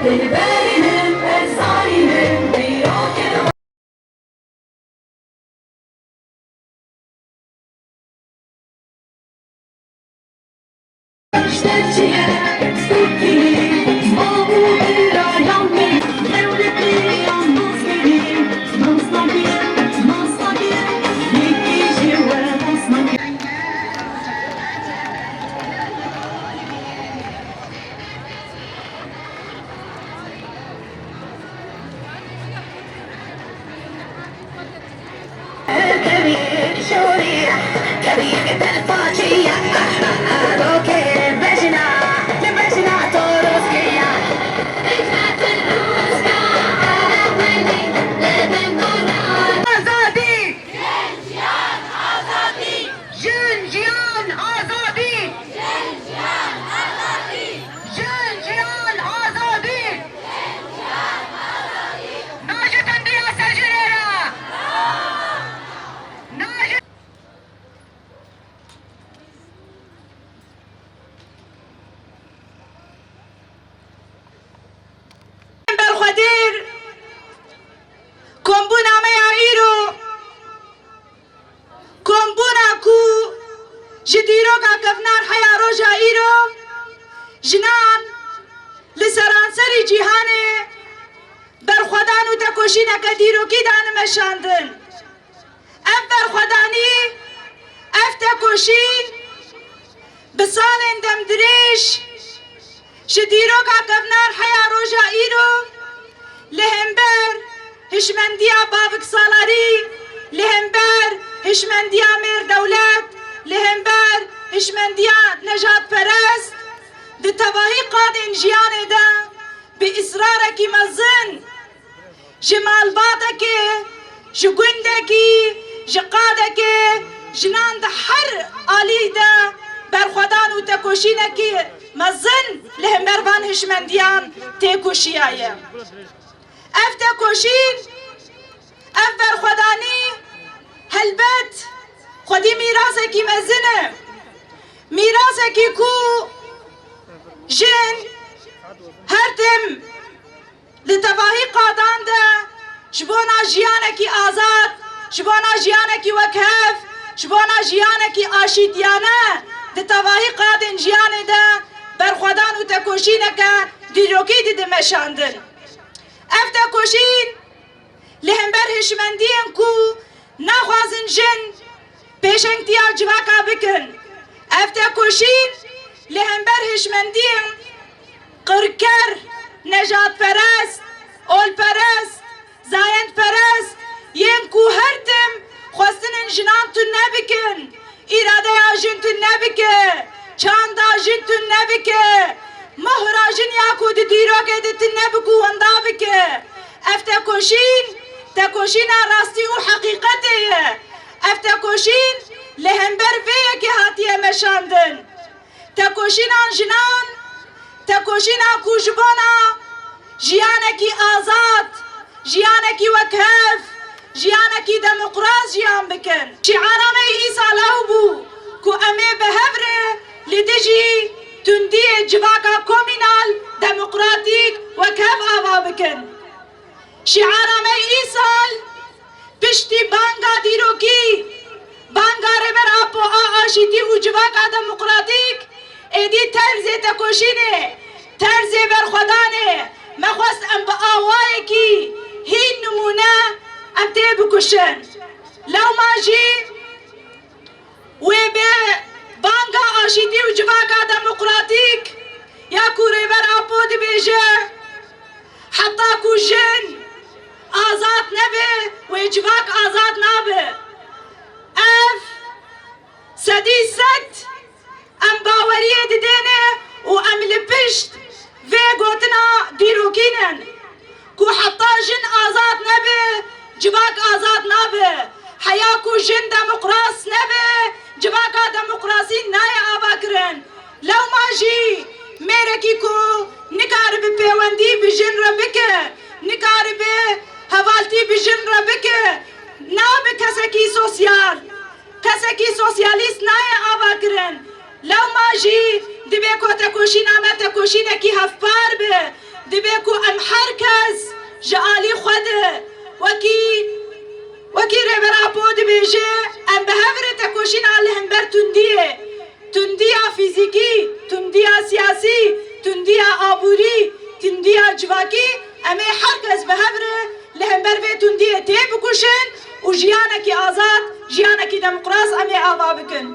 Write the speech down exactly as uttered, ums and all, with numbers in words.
Dilberînim, ez zanînim, dîrokê Azadî! Jin, jiyan, azadî! Jin, jiyan, azadî! Na ji tundiya ser jinê re! Na ji Berxwedêr, kombûna me ya îro, kombûna ku ji dîroka kevnar heya roja îro, jinan li seranserî cîhanê berxwedan û tekoşîneke dîrokî dane meşandin. Ev berxwedanî, ev tekoşîn bi salên demdirêj ji dîroka kevnar heya roja îro li hember hişmendiya baviksalarî, li hember hişmendiya mêr dewlet, li hember hişmendiya nejadperest di tevahî qadên jiyanê de bi israrekî mezin ji malbatekê, ji gundekî, ji qadekê jinan di her alî de berxwedan û tekoşînekî mezin li hember van hişmendiyan têkoşiyaye. Ev tekoşîn, ev berxwedanî helbet xwedî mîrasekî mezin e. Mîrasekî ku jin her tim li tevahî qadan de ji bona jiyanekî azad, ji bona jiyanekî wekhev, ji bona jiyanekî aşîtiyane di tevahî qadên jiyanê de berxwedan û tekoşîneke dîrokî dide meşandin. Ev tekoşîn li hember hişmendiyên ku naxwazin jin pêşengtiya civaka bikin. Ev tekoşîn li hember hişmendiyên qirker, nejadperest, olperest, zayendperest yên ku her tim xwestinin jinan tune bikin, îradeya jin tune bike, çanda jin tune bike, mohra jin ya ku di dîrokê de tune bike û wenda bike. Ev tekoşîn, tekoşîna rastî û heqîqetê ye. Ev tekoşîn li hember vê yekê hatiye meşandin. Tekoşîna jinan, tekoşîna ku ji bona jiyanekî azad, jiyanekî wekhev, jiyanekî demokrat jiyan bikin. Şiara me îsal ew bû ku em ê bi hev re li dijî tundiyê civaka komînal, demokratîk, wekhev ava bikin. Şiara me îsal piştî banga dîrokî, banga Rêber Apo a aşîtî û civaka demokratîk, êdî terzê tekoşînê, terzê berxwedanê me xwest em bi awayekî hîn nimûne em têbikuşin. Lewma jî wê bi banga aşîtî û civaka demokratîk ya ku Rêber Apo dibêje, heta ku jin azad nebe, wê civak azad nabe. Ev sedî sed em baweriyê didêne û em li pişt vê gotina dîrokî ne ku heta jin azad nebe, civak azad nabe. Heya ku jin demokrat nebe, civaka demokrasî nayê avakirin. Lewma jî mêrekî ku nikaribe pêwendî bi jin re bike, nikaribe hevaltî bi jin re bike, nabe kesekî sosyal. Kesekî sosyalîst nayê avakirin. Lewma jî divê ku tekoşîna me tekoşînekî hevpar be. Divê ku em her kes ji alî xwe de wekî, wekî Rêber Apo dibêje, em bi hev re tekoşîna li hember tundiyê, tundiya fîzîkî, tundiya siyasî, tundiya aborî, tundiya civakî, em ê her kes bi hev re li hember vê tundiyê têbikuşin û jiyanekî azad, jiyanekî demokrat em ê ava bikin.